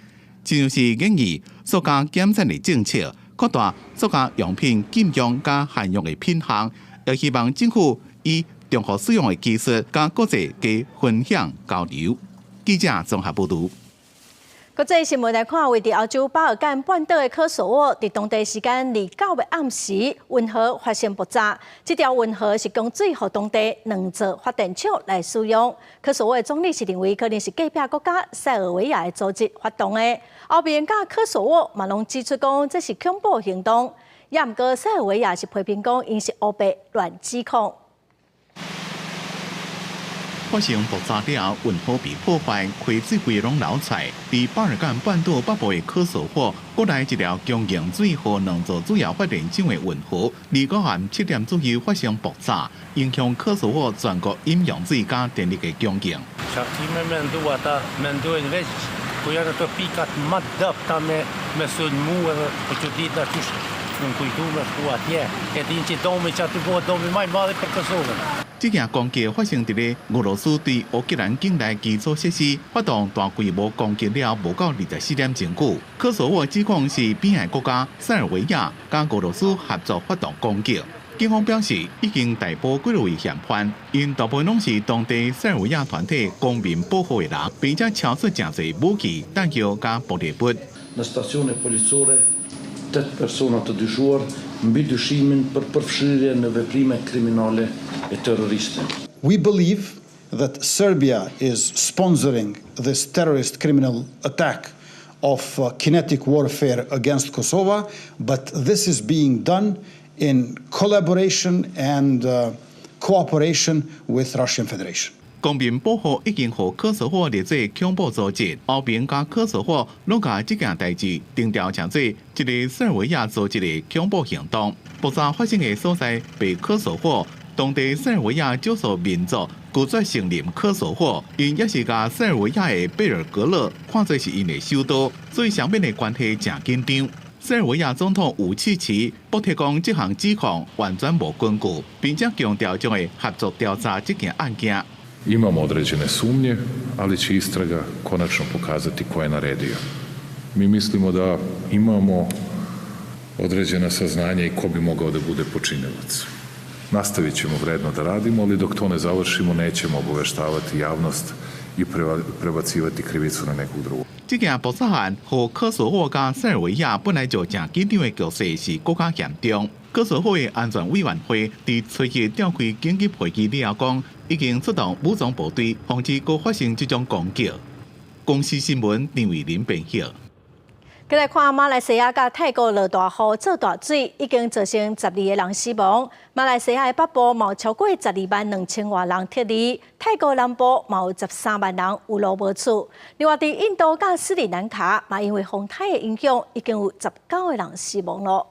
親像是研議塑膠減產的政策，擴大塑膠用品禁用佮限用的品項，也希望政府以重複使用的技術，佮國際加分享交流。記者綜合報導。國際新聞來看，位佇歐洲巴爾幹半島的科索沃，佇當地時間29的暗時，運河發生爆炸。這條運河是供水予當地兩座發電廠來使用。科索沃的總理是認為，可能是隔壁國家塞爾維亞的組織發動的。歐盟佮科索沃嘛攏指出講，這是恐怖行動。也毋過塞爾維亞是批評講，𪜶是烏白亂指控。發生爆炸了後，運河被破壞，溪水規攏流出來。佇巴爾幹半島北部的科索沃，國內一條供應水予兩座主要發電廠的運河，29暗7點左右發生爆炸，影響科索沃全國飲用水佮電力的供應。 Ku janë ato pikat më të dobëta me sulmu edhe po çuditna qysh më kujtu me shku atje. E din që domi që aty bëhet domi më i madh për Kosovën. 這件攻擊發生佇咧俄羅斯對烏克蘭境內基礎設施發動大規模攻擊了無夠24點鐘久。科索沃指控是邊界國家塞爾維亞佮俄羅斯合作發動攻擊。警方表示已經逮捕幾位嫌犯，𪜶大部分攏是當地塞爾維亞團體公民保護的人，並且抄出誠濟武器、彈藥佮爆裂物。 Në stacione policore 8 persona të dyshuar mbi dyshimin për përfshirje në veprime kriminale e terroriste. We believe that Serbia is sponsoring this terrorist criminal attack of kinetic warfare against Kosovo, but this is being done in collaboration and cooperation with Russian Federation. 公民保護已經予科索沃列做恐怖組織，歐盟佮科索沃攏共這件代誌定調成做一个塞爾維亞組織的恐怖行動。爆炸發生的所在被科索沃當地塞爾維亞少數民族拒絕承認科索沃，𪜶也是共塞爾維亞的貝爾格勒看做是𪜶的首都，所以雙邊的關係誠緊張。塞爾維亞總統武契奇駁斥講，這項指控完全無根據，並且強調將會合作調查這件案件。 Imamo određene sumnje, ali će istraga konačno pokazati ko je naredio. Mi mislimo da imamo određena saznanja i ko bi mogao da bude počinilac. Nastavit ćemo vredno da radimo, ali dok to ne završimo, nećemo obaveštavati javnost i prebacivati krivicu na nekog drugog. 這件爆炸案予科索沃佮塞爾維亞本來就誠緊張的局勢是閣較嚴重。科索沃的安全委員會佇初一召開緊急會議了後，講已經出動武裝部隊，防止閣發生這種攻擊。公視新聞張偉林編譯。過來看馬來西亞佮泰國落大雨做大水，已經造成12個人死亡。馬來西亞的北部嘛有超過12萬2千外人撤離，泰國南部嘛有13萬人有路無厝。另外，佇印度佮斯里蘭卡嘛，因為風颱的影響，已經有19個人死亡囉。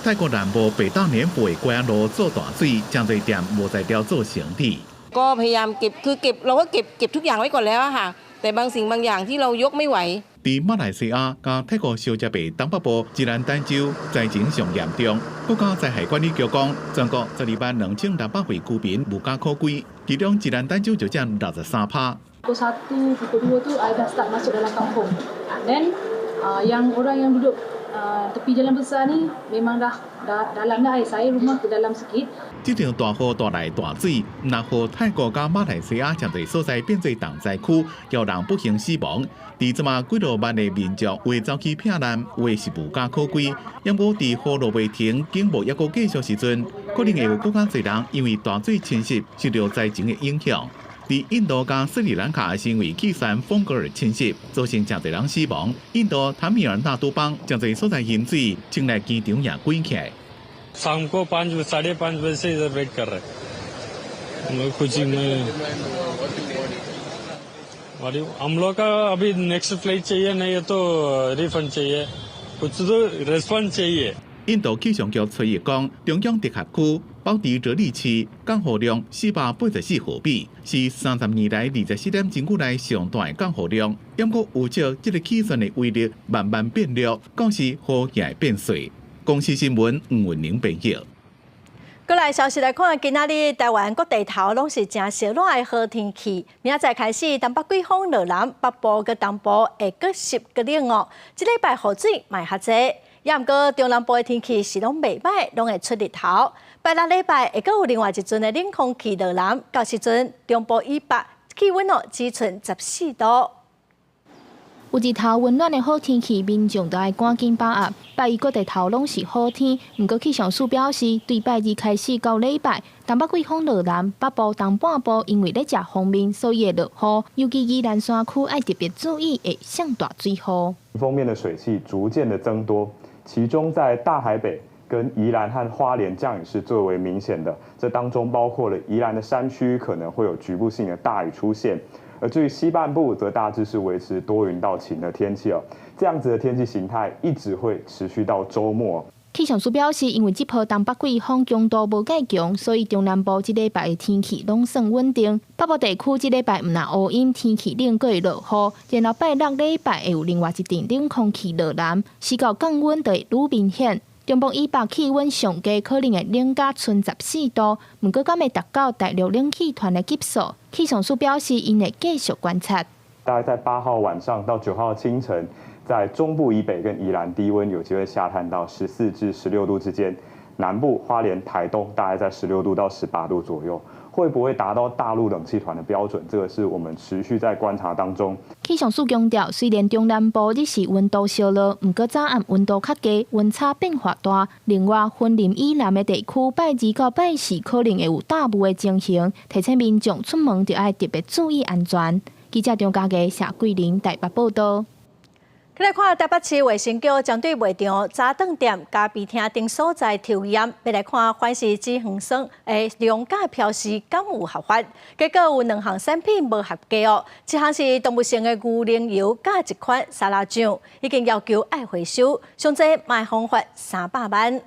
泰國南部北大年府的關路做大水，誠濟店無才調做生意。 ก็พยายามเก็บคือเก็บเราก็เก็บเก็บทุกอย่างไว้ก่อนแล้วค่ะแต่บางสิ่งบางอย่างที่เรายกไม่ไหว 佇馬來西亞佮泰國相接的東北部吉蘭丹州災情上嚴重，國家災害管理局講，全國12萬2600戶居民無家可歸，其中吉蘭丹州就佔63%。 Pukul 1, pukul 2 tu air dah start masuk dalam kampung. Then yang orang yang duduk tepi jalan besar ni memang dah, dah dalam dah air. Saya rumah ke dalam sikit. 這場大雨帶來大水，毋但予泰國佮馬來西亞誠濟所在變做重災區，有人不幸死亡。佇這馬幾落萬的民眾有的走去避難，有的是無家可歸。毋過佇雨落袂停、警報猶閣繼續時陣，可能會有閣較濟人因為大水侵襲受著災情的影響。佇印度佮斯里蘭卡是因為氣旋風格爾侵襲，造成誠濟人死亡。印度坦米爾納都邦誠濟所在淹水，清內機場也關起來。 शाम को 5, 5:30 बजे से इधर वेट कर रहे हम लोग खुशी में और हम लोग का अभी नेक्स्ट फ्लाइट चाहिए, नहीं तो रिफंड चाहिए, कुछ तो रिस्पॉन्स चाहिए。印度氣象局初一講，中央直轄區寶智哲里市降雨量484毫米，是30年來24點鐘久來上大的降雨量。毋過預測這个氣旋的威力慢慢變弱，到時雨也會變細。公視新聞吳文玲編譯。過來消息來看，今仔日台灣各地頭攏是誠燒熱的好天氣。明仔載開始，東北季風落南，北部佮東部會閣濕閣冷哦。這禮拜雨水嘛會較濟，也毋過中南部的天氣是攏袂䆀，攏會出日頭。拜六禮拜會閣有另外一陣的冷空氣落南，到時陣中部以北氣溫哦只賰14度。有日頭溫暖的好天氣，民眾就愛趕緊把握。拜一各地頭攏是好天，毋過氣象署表示，對拜二開始到禮拜，東北季風落南，北部東半部因為咧食鋒面，所以會落雨。尤其宜蘭山區愛特別注意會上大水雨。鋒面的水汽逐漸的增多，其中在大台北跟宜蘭和花蓮降雨是最為明顯的。這當中包括了宜蘭的山區可能會有局部性的大雨出現。而至於西半部，則大致是維持多雲到晴的天氣哦。這樣子的天氣形態一直會持續到週末。氣象署表示，因為這波東北季風強度無蓋強，所以中南部這禮拜的天氣攏算穩定。北部地區這禮拜毋但烏陰，天氣冷，閣會落雨。然後拜六禮拜會有另外一陣冷空氣落南，時到降溫就會愈明顯。中部以北氣溫上低可能會冷甲賰14度，毋過敢會達到大陸冷氣團的級數？氣象署表示，𪜶會繼續觀察。大概在8號晚上到9號清晨，在中部以北跟宜蘭低溫有機會下探到14至16度之間，南部花蓮、台東大概在16度到18度左右。會不會達到大陸冷氣團的標準？這個是我們持續在觀察當中。氣象署強調，雖然中南部日時溫度燒熱，毋過早暗溫度較低，溫差變化大。另外，雲林以南的地區，拜二到拜四可能會有大霧的情形，提醒民眾出門著愛特別注意安全。記者張家傑、謝桂玲台北報道。來看台北市衛生局針對賣場、早頓店、咖啡廳等所在抽驗，欲來看反式脂肪酸的量佮標示敢有合法。結果有兩項產品無合格哦，一項是動物性的牛奶油，佮一款沙拉醬，已經要求愛回收，上濟嘛會予罰300萬。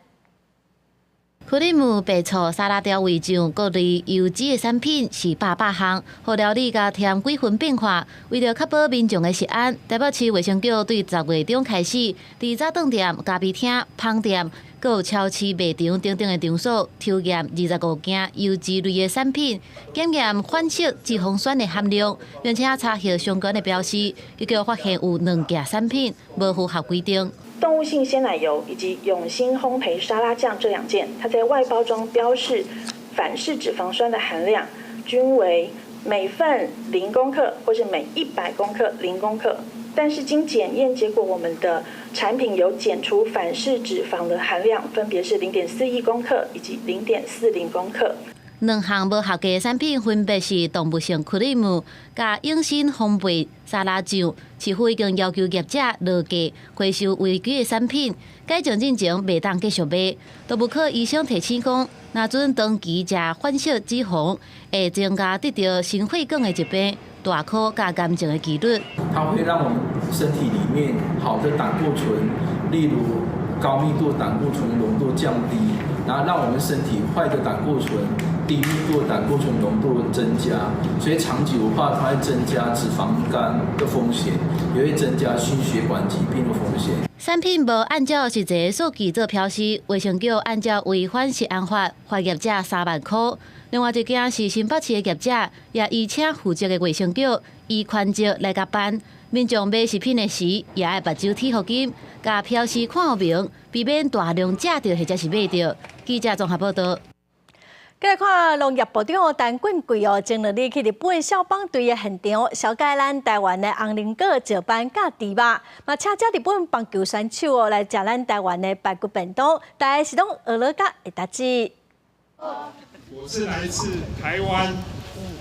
克里姆白醋、沙拉調味醬各類油脂的產品是百百項，予料理佮添幾分變化。為著確保民眾的食安，台北市衛生局對10月中開始，佇早頓店、咖啡廳、芳店、閣有超市賣場等等的場所，抽驗25件油脂類的產品，檢驗反式脂肪酸的含量，並且查核相關的標示，結果發現有兩件產品無符合規定。動物性鮮奶油以及永興烘焙沙拉醬這兩件，它在外包裝標示反式脂肪酸的含量均為每份0公克或是每100公克0公克，但是經檢驗結果，我們的產品有檢出反式脂肪的含量，分別是0.41公克以及0.40公克。兩項無合格的產品分別是動物性克里姆佮永新烘焙沙拉醬，市府已經要求業者落架回收違規的產品，改進進前袂當繼續賣。動物科醫生提醒講，若準長期食反式脂肪，會增加得著心血管的疾病、大箍佮癌症的幾率。它會讓我們身體裡面好的膽固醇，例如高密度膽固醇濃度降低，然後讓我們身體壞的膽固醇、低密度膽固醇濃度增加，所以長久的話，它會增加脂肪肝的風險，也會增加心血管疾病的風險。產品無按照實際數據做標示，衛生局按照違反食安法，罰業者3萬塊。另外一件是新北市的業者，也依請負責的衛生局依權責來共辦。民眾買食品的時，也愛目睭鐵予緊，共標示看明，避免大量食著或者是買著。記者綜合報道。繼續看農業部長陳俊貴哦，前兩日去日本少棒隊的現場，紹介咱台灣的紅龍果、石斑佮豬肉，嘛請遮日本棒球選手哦來食咱台灣的排骨便當，大家是攏學樂佮會達子。我是來自台灣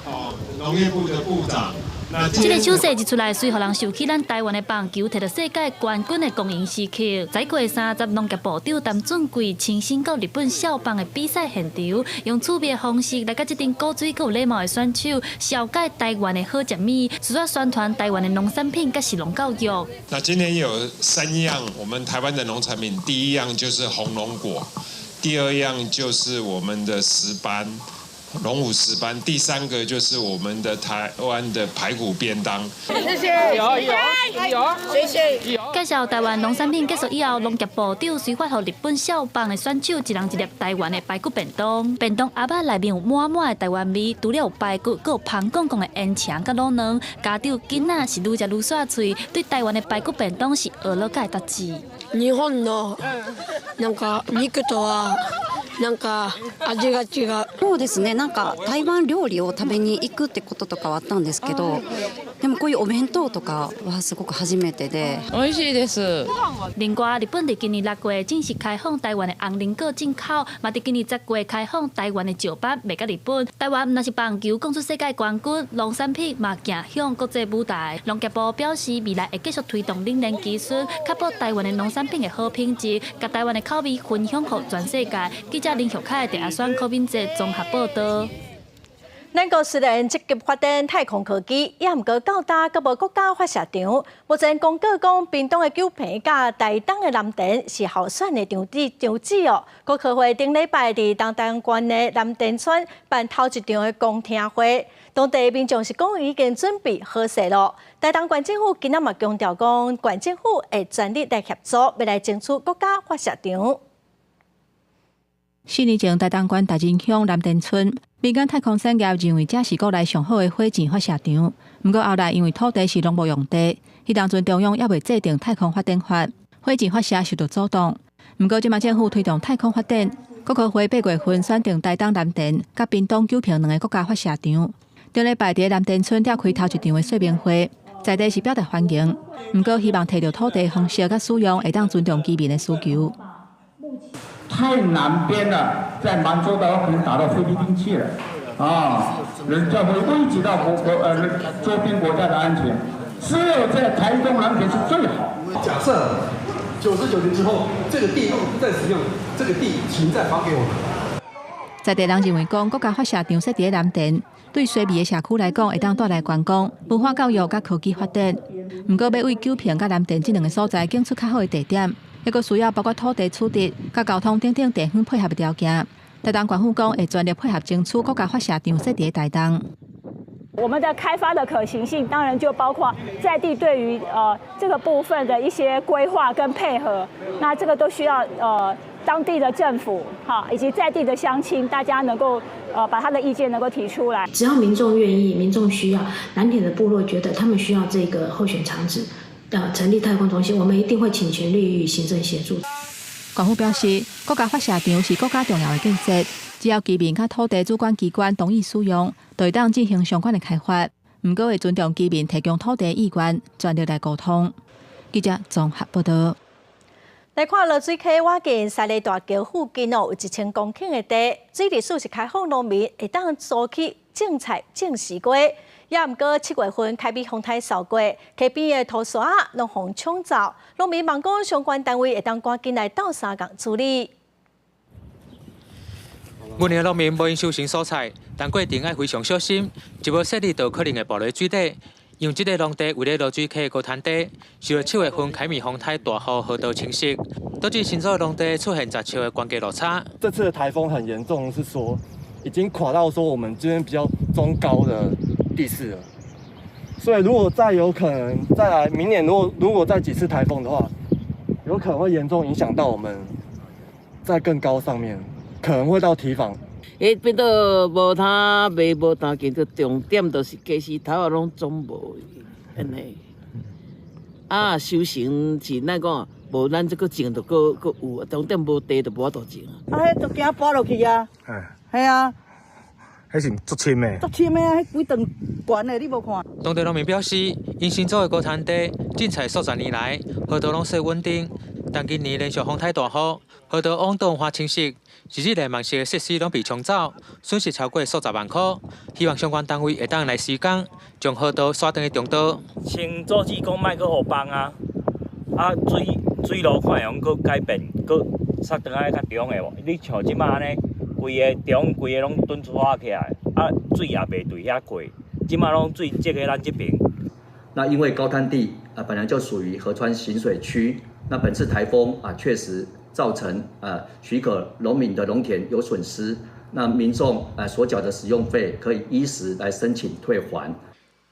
哦農業部的部長。這个手勢一出來，隨予人想起咱台灣的棒球摕著世界冠軍的光榮時刻。再過30，農業部長陳俊貴親身到日本少棒的比賽現場，用趣味的方式來佮這陣古錐閣有禮貌的選手，紹介台灣的好食物，除了宣傳台灣的農產品佮食農教育。那今天有三樣我們台灣的農產品，第一樣就是紅龍果，第二樣就是我們的石斑。龍虎石斑，第三個就是我們的台灣的排骨便當。謝謝，有有謝謝。介紹台灣農產品結束以後，農業部長隨發予日本少棒的選手一人一粒台灣的排骨便當。便當盒仔內面有滿滿的台灣味，除了有排骨，閣有芳貢貢的煙腸佮滷卵。家長囡仔是愈食愈煞喙，對台灣的排骨便當是學樂佮會達志。日本のなんか肉とはなんか味が違う。そうですね。なんか台灣料理を食べに行くってこととかはあったんですけど、でもこういうお弁当とかはすごく初めてで。美味しいです。另外，日本佇今年6月正式開放台灣的紅龍果進口，嘛佇今年10月開放台灣的石斑賣共日本。台灣毋但是棒球講出世界冠軍，農產品嘛行向國際舞台。農業部表示，未來會繼續推動冷鏈技術，確保台灣的農產品的好品質，共台灣的口味分享予全世界。記者林玉凱、鄭阿選、柯敏哲綜合報道。咱國雖然積極發展太空科技，也毋過到今閣無國家發射場。目前公告講，屏東的九坪佮台東的藍田是候選的場地場址哦。國科會頂禮拜佇東台縣的藍田村辦頭一場的公聽會，當地民眾是講已經準備好勢囉。台東縣政府今仔嘛強調講，縣政府會全力來協助，欲來爭取國家發射場。 4年前，台東縣大仁鄉藍田村民間太空產業認為這是國內上好的火箭發射場，毋過後來因為土地是農業用地，彼當陣中央猶未制定太空發展法，火箭發射受到阻擋。毋過，這馬政府推動太空發展，國科會8月份選定台東藍田佮屏東九評兩個國家發射場。頂禮拜佇藍田村召開頭一場的說明會，在地是表達歡迎，毋過希望提著土地方式佮使用會當尊重居民的需求。太南邊了，在滿洲的話可能打到菲律賓去了，啊，人家會危及到國國呃周邊國家的安全。只有在台東藍田是最好。假設99年之後，這個地不再使用，這個地請再還給我們。在地人認為講，國家發射場設佇藍田，對衰微的社區來講，會當帶來觀光、文化教育佮科技發展。毋過，欲為九評佮藍田這兩个所在揀出較好的地點，猶閣需要包括土地取得、佮交通等等地方配合的條件。台東縣府講會全力配合爭取國家發射場設佇台東。我們的開發的可行性，當然就包括在地對於這個部分的一些規劃跟配合，那這個都需要當地的政府哈以及在地的鄉親，大家能夠把他的意見能夠提出來。只要民眾願意，民眾需要，藍田的部落覺得他們需要這個候選場址，成立太空中心，我們一定會傾全力予以行政協助。縣府表示，國家發射場是國家重要的建設，只要居民佮土地主管機關同意使用，就會當進行相關的開發。毋過會尊重居民提供土地意願，全力來溝通。記者綜合報道。來看濁水溪倚近三里大橋附近哦，有1000公頃的地，水利署是開放農民會當租去種菜、種西瓜。也毋過7月份凱美風颱掃過，溪邊的土沙攏予沖走，農民望講相關單位會當趕緊來鬥相共處理。阮的農民無閒收成蔬菜，但過程愛非常小心，一無細膩就可能會跋落水底。因為這个農地位咧濁水溪高灘地，受著7月份凱美風颱大雨河道侵蝕，導致新祖的農地出現10尺的懸低落差。這次的颱風很嚴重，是說已經垮到說我們這邊比較中高的地勢了。所以如果再有可能再來明年，如果再幾次颱風的話，有可能會嚴重影響到我們在更高上面，可能會到堤防。彼變做無通賣，無當見，就重點就是家私頭仔攏總無按呢。啊，收成是咱講，無咱這個種就閣閣有，重點無地就無法度種。啊，彼就驚跋落去啊！係啊，彼是足深的。足深的啊！彼幾層懸的，你無看？當地農民表示，𪜶新祖的高灘地種菜數十年來，河道攏算穩定，但今年連續風颱大雨，河道往倒發侵蝕，甚至連網式的設施攏被沖走，損失超過數十萬箍。希望相關單位會當來施工，將河道徙轉去中道。先阻止講莫閣予崩啊！啊，水路看會用閣改變，閣塞轉來較中的無？你像這馬按呢，規个中規个攏囤出起來，啊，水也袂對遐過，這馬攏水積佇咱這爿。那因為高灘地啊本來就屬於河川行水區，那本次颱風啊確實造成啊許可農民的農田有損失，那民眾啊所繳的使用費可以依時來申請退還。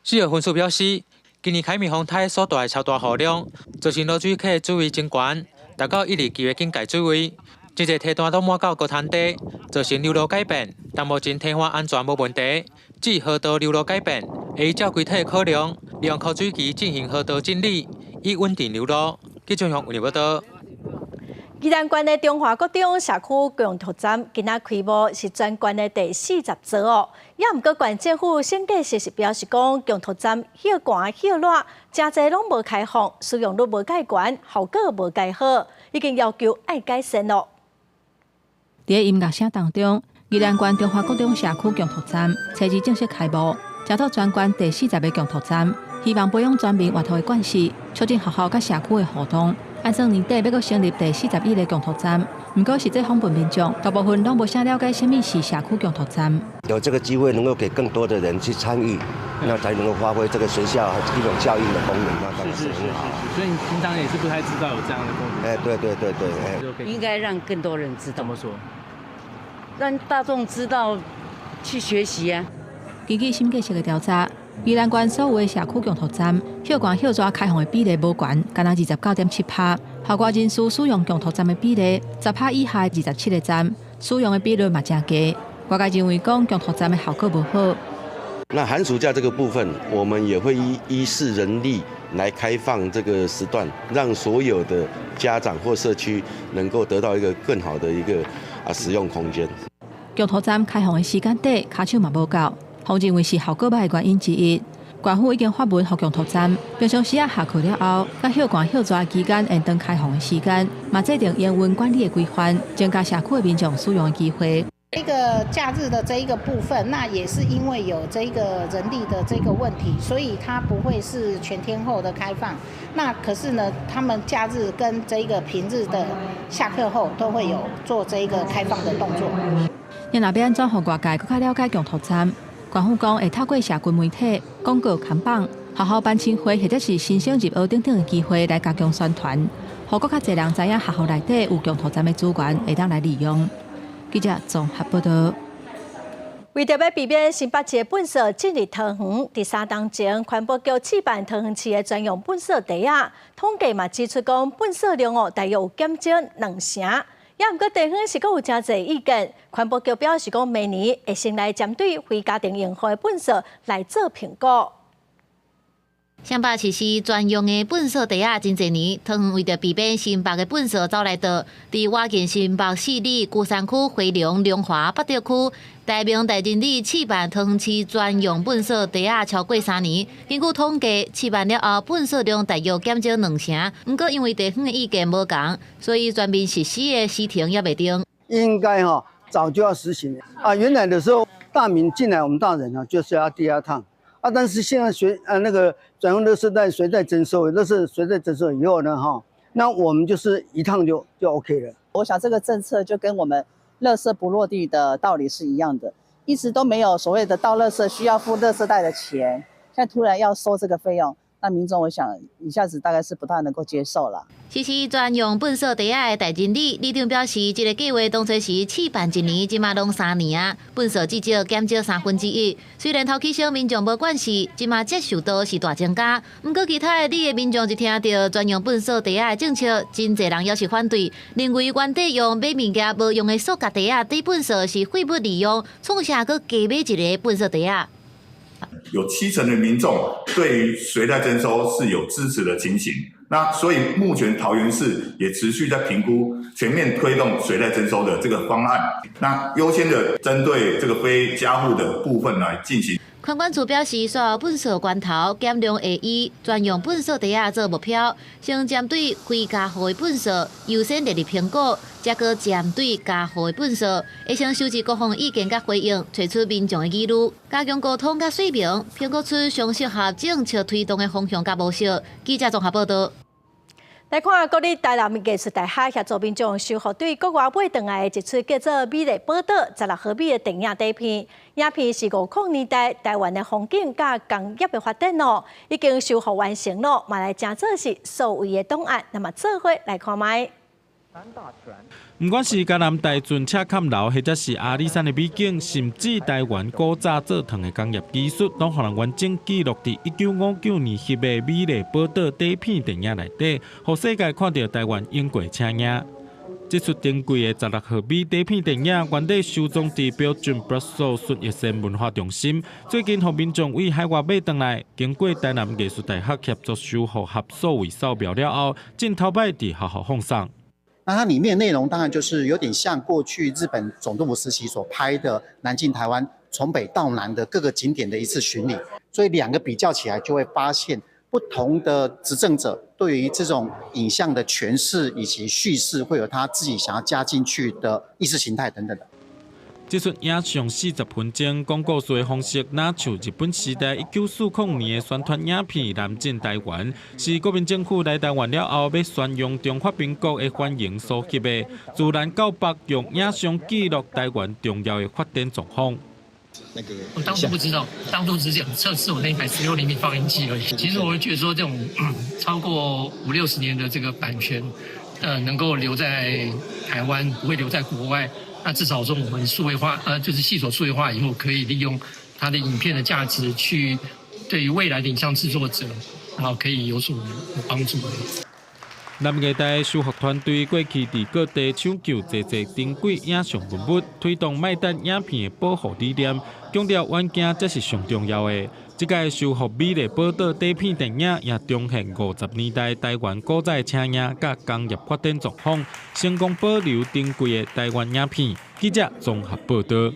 四號分署表示，今年凱美風颱所帶來超大雨量，造成濁水溪水位增懸，達到129的警戒水位，真濟堤段都滿到高灘地，造成流路改變。但目前堤岸安全無問題，只河道流路改變，會依照規體的考量，利用枯水機進行河道整理，以穩定流路。記者為你報道。宜蘭縣的中華國中社區共托站今仔開幕，是全縣的第40座哦。也毋過縣政府審計師是表示講，共托站歇寒歇熱，誠濟攏無開放，使用率無蓋懸，效果無蓋好，已經要求愛改善咯。佇音樂聲當中，宜蘭縣中華國中社區共托站初二正式開幕，成做全縣第40個共托站，希望培養全民閱讀的慣勢，促進學校佮社區的互動。按算年底欲閣成立第41个共托站，毋過實際訪問民眾，大部分攏無啥了解啥物是社區共托站。有這個機會能夠給更多的人去參與，那才能夠發揮這個學校一種教育的功能。那當然是很好。所以你平常也是不太知道有這樣的功能。哎，對對對對，應該讓更多人知道。怎麼說？讓大眾知道去學習啊。根據審計署的調查，宜蘭縣所有的社區共托站，歇寒歇熱開放的比例無懸，干焦29.7%。校外人士使用共托站的比例，10%以下27个站，使用的比率嘛誠低。外界認為講共托站的效果無好。那寒暑假這個部分，我們也會依視人力來開放這個時段，讓所有的家長或社區能夠得到一個更好的一個使用空間。供塗站開放的時間短，跤手嘛無夠，予認為是效果䆀的原因之一。縣府已經發文予供塗站，平常時仔下課了後，佮歇寒歇熱期間延長開放的時間，嘛制定營運管理的規範，增加社區的民眾使用的機會。一個假日的這一個部分，那也是因為有這個人力的這個問題，所以它不會是全天候的開放。那可是呢，他們假日跟這個平日的下課後都會有做這個開放的動作。你若欲按怎予外界閣較了解供塗站，縣府講會透過社群媒體、廣告看板、學校班親會或者是新生入學等等的機會來加強宣傳，予閣較濟人知影學校內底有供塗站的資源，會當來利用。記者綜合報道。為著欲避免新北市的糞埽進入桃園，佇三冬前，環保局試辦桃園市的專用糞埽袋仔，統計嘛指出講，糞埽量哦大約有減少兩成。也毋過地方是閣有誠濟意見，環保局表示講，明年會先來針對非家庭用戶的糞埽來做評估。新北市實施專用的糞埽袋仔，真濟年，桃園為著避免新北的糞埽走來倒，佇倚近新北市里、龜山區、回龍、龍華、北投區、大明、大仁里試辦桃園市專用糞埽袋仔超過三年。根據統計，試辦了後，糞埽量大約減少兩成。毋過因為地方的意見無仝，所以全面實施的時程猶未定。應該哈早就要實行啊！原來的時候，大明進來，我們大仁啊就是要第二趟。啊！但是現在隨那個專用垃圾袋隨袋徵收，垃圾隨袋徵收以後呢，哈，那我們就是一趟就 OK 了。我想這個政策就跟我們垃圾不落地的道理是一樣的，一直都沒有所謂的倒垃圾需要付垃圾袋的錢，現在突然要收這個費用，那民眾我想一下子大概是不太能夠接受了。實施專用糞埽袋仔的大仁里里長表示，這個計劃當初時試辦一年，這馬攏三年啊，糞埽至少減少1/3。雖然頭起先民眾無關係，這馬接受度是大增加。毋過其他的里的民眾一聽著專用糞埽袋仔的政策，真濟人猶是反對，認為原底用買物件無用的塑膠袋仔佇糞埽是廢物利用，創啥閣加買一个糞埽袋仔？有70%的民眾對於隨袋徵收是有支持的情形，那所以目前桃園市也持續在評估全面推動隨袋徵收的這個方案，那優先的針對這個非家戶的部分來進行。環管處表示，所有糞埽源頭減量會以專用糞埽袋仔做目標，先針對非家戶的糞埽優先列入評估，才閣針對家戶的糞埽，會先收集各方意見佮回應，揣出民眾的疑慮，加強溝通佮說明，評估出上適合政策推動的方向佮模式。記者綜合報道。來看國立台南藝術大學協助民眾修復對國外買轉來的一齣叫做《美麗寶島》16毫米的電影底片。影片是50年代台灣的風景佮工業的發展哦，已經修復完成了，嘛來成做是數位的檔案。那麼做伙來看覓。毋管是嘉南大圳赤崁樓，或者是阿里山的美景，甚至台灣古早做糖的工業技術，攏予人完整記錄佇1959年翕的《美麗寶島》底片電影內底，予世界看著台灣湧過車影。這齣珍貴的16毫米底片電影，原底收藏佇標準布魯斯孫逸仙文化中心，最近予民眾對海外買轉來，經過台南藝術大學協助修復和數位掃描了後，正頭擺佇學校放送。那它裡面內容當然就是有點像過去日本總督府時期所拍的南進台灣從北到南的各個景點的一次巡禮，所以兩個比較起來，就會發現不同的執政者對於這種影像的詮釋以及敘事，會有他自己想要加進去的意識形態等等的。這齣影像40分鐘，講故事的方式，若像日本時代1940年的宣傳影片《南進台灣》，是國民政府來台灣了後，欲宣揚中華民國的繁榮所翕的，自南到北用影像記錄台灣重要的發展狀況。我當初不知道，當初只是想測試我那台16厘米放映機而已。其實我會覺得說，這種超過五六十年的這個版權，能夠留在台灣，不會留在國外。那至少說，我們數位化，就是系所數位化以後，可以利用它的影片的價值，去對於未來的影像製作者，然後可以有所幫助。南藝大修復團隊過去佇各地搶救濟濟珍貴影像文物，推動莫等影片的保護理念，強調遠鏡才是上重要的。這屆修復美麗寶島底片電影也重現50年代台灣古早車影佮工業發展狀況，成功保留珍貴的台灣影片。記者綜合報導。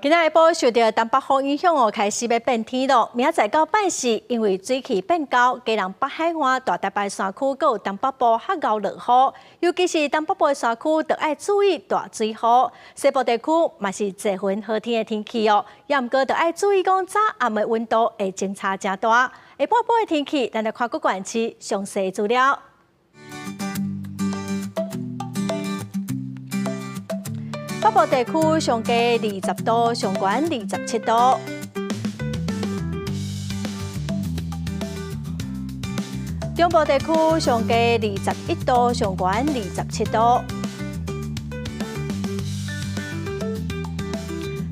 今仔下晡受著東北風影響哦，開始欲變天囉。明仔載到拜四，因為水汽變厚，基隆北海岸、大台北山區閣有東北部較𠢕落雨，尤其是東北部的山區，著愛注意大水雨。西部地區嘛是濟雲好天的天氣哦，也毋過著愛注意講早暗的溫度會相差誠大。下晡晡的天氣，咱來看各縣市詳細資料。北部地區上低20度，上懸27度。中部地區上低21度，上懸27度。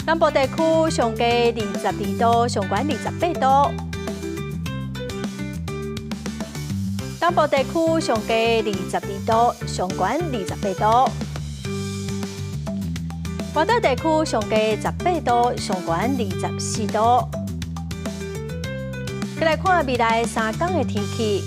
南部地區上低22度，上懸28度。東部地區上低22度，上懸28度。外島地區上低18度，上懸24度。再來看未來3天的天氣。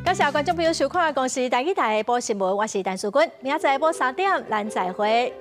感謝觀眾朋友收看《公視台語台》下晡新聞，我是陳淑君，明仔載下晡3點，咱再會。